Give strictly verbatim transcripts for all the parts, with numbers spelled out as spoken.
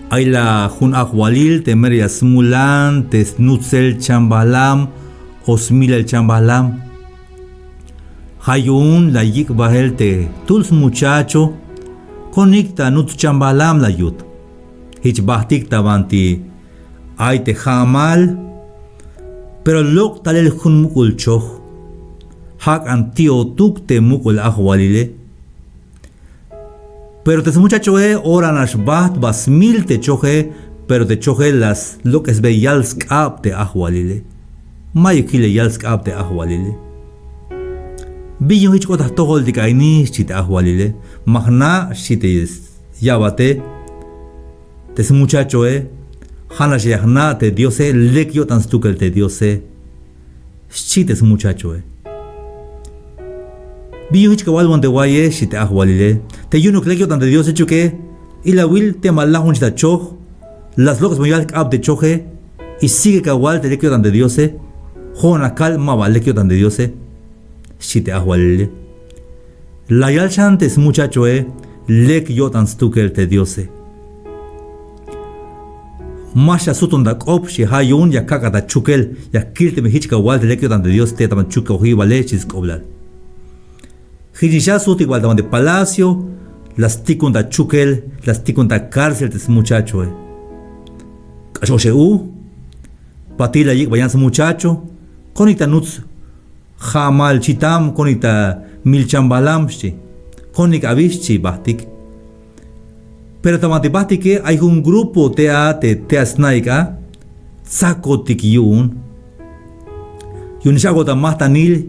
Ay la jun ajwalil te mero ya smulan te snutsel chambajlam o smilel chambajlam. Ja' yu'un la yik' bajel te tul smuchacho konik ta nuts chambajlam la yut. Jich bajtik ta banti ay te ja'mal, pero lok' talel jun muk'ul choj. Jak'an ti'otuk te muk'ul ajwalile. Pero te smuchachoe ora nax bajt ba smil te choje, pero te choje la slok'esbe yal sk'ab te ajwalile. Mayuk jile yal sk'ab te ajwalile. Bin yu'un jich k'ot ta jtojoltik a ini, xchi te ajwalile. Ma jna', xchi te yabate. Te smuchachoe, ja' nax ya jna' te Diose, lek yo'tan stukel te Diose, xchi te smuchachoe. Bin yu'un jich kawal wan te waye, xchi te ajwalile. Te yu'unuk lek yo'tan te Diose, jichuke, ilawil te ma lajun xi ta choj, la slok'esbon yal sk'ab te choje, y sigue kawal te lek yo'tan te Diose. Jo'on a kal ma ba lek yo'tan te Diose, xchi te ajwalile. La yal xan te smuchachoe, lek yo'tan stukel te Diose. Ma xasuton ta k'op, xchi, ja' yu'un ya kak'at ta chukel, ya kilteme jich kawal te lek yo'tan te Dios te ta ban chuk kojibale, xchi sk'oblal. Jichnix a sujtik bal ta ban te palacio, la stikun ta chukel, la stikun ta cárcel te smuchachoe. K'ax oxe u, patil la yik' ba yan smuchacho, konik ta nuts ja'mal chitam, konik ta mil chambajlam, xchi. Konik abi, xchi bajtik. Pero ta banti bajtike ay jun grupo te a, te, te a sna'ik a, tsakotik yu'un. Yu'unix ak'ot ta majtanil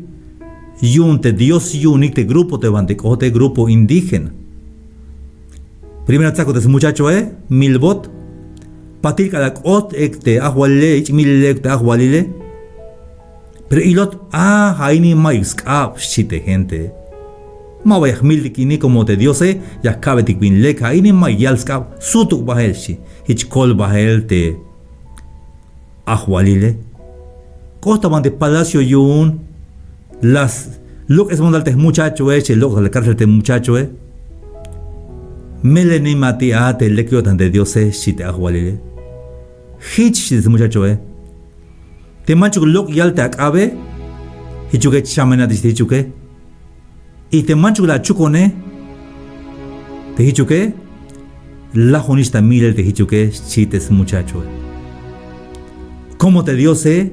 yu'un te Dios yu'unik te grupo te banti k'ot te grupo indígena. Primero tsakot te smuchachoe, milbot. Patil k'alal k'ot ek te ajwalile, jich milil ek te ajwalile. Pero ilot, a, ja' ini mayuk sk'ab, xchi te gente. Ma ba ya jmiltik ini, como te Diose ya kabetik bin lek, ja' ini mayuk yal sk'ab, sutuk bajel, xchi. Jich kol bajel te ajwalile. K'ot ta banti palacio yu'un, la slok'esbon tal te jmuchachoe, xchi, lok' tal cárcel te muchachoe. Melel nimatik a te lek yo'tan te Diose, xchi te ajwalile. Jich, xchi te smuchachoe. Te manchuk lok' yal te ak'abe, jichuke chamenatix te jichuke. Y te manchuk la achukone, te jichuke, lajonix ta milel te jichuke, xchi te smuchachoe. Como te Diose,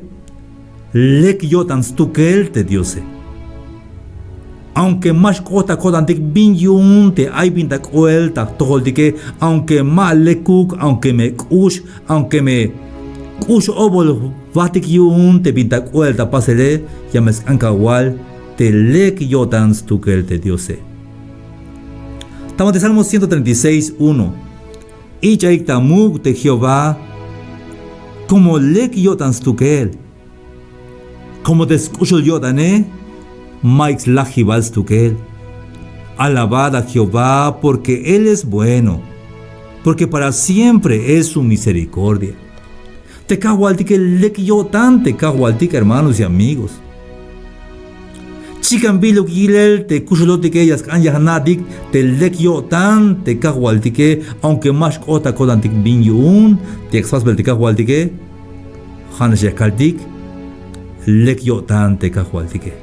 lek yo'tan stukel te Diose. Aunque ma xk'ot ta ko'tantik bin yu'un te ay bin ta k'oel ta jtojoltike, aunque ma lekuk, aunque me k'ux, aunque me k'ux obol jbajtik yu'un te bin ta k'oel ta pasele, ya me sk'an kawal te lek yo'tan stukel te Diose. Ta banti Salmo ciento treinta y seis, uno. Ich'ayik ta muk' te Jehová, como lek yo'tan stukel. Como te sk'uxul yo'tane, mayuk slajibal stukel. Alabad a Jehová, porque él es bueno, porque para siempre es su misericordia. Te Kajwaltike lek yo'tan te Kajwaltik, hermanos y amigos. Chikan biluk yilel te kuxulotike ya sk'an ya jna'tik te lek yo'tan te Kajwaltike, aunque ma xk'ot ta ko'tantik bin yu'un te yak spasbel te Kajwaltike. Ja'nax ya kaltik, lek yo'tan te Kajwaltike.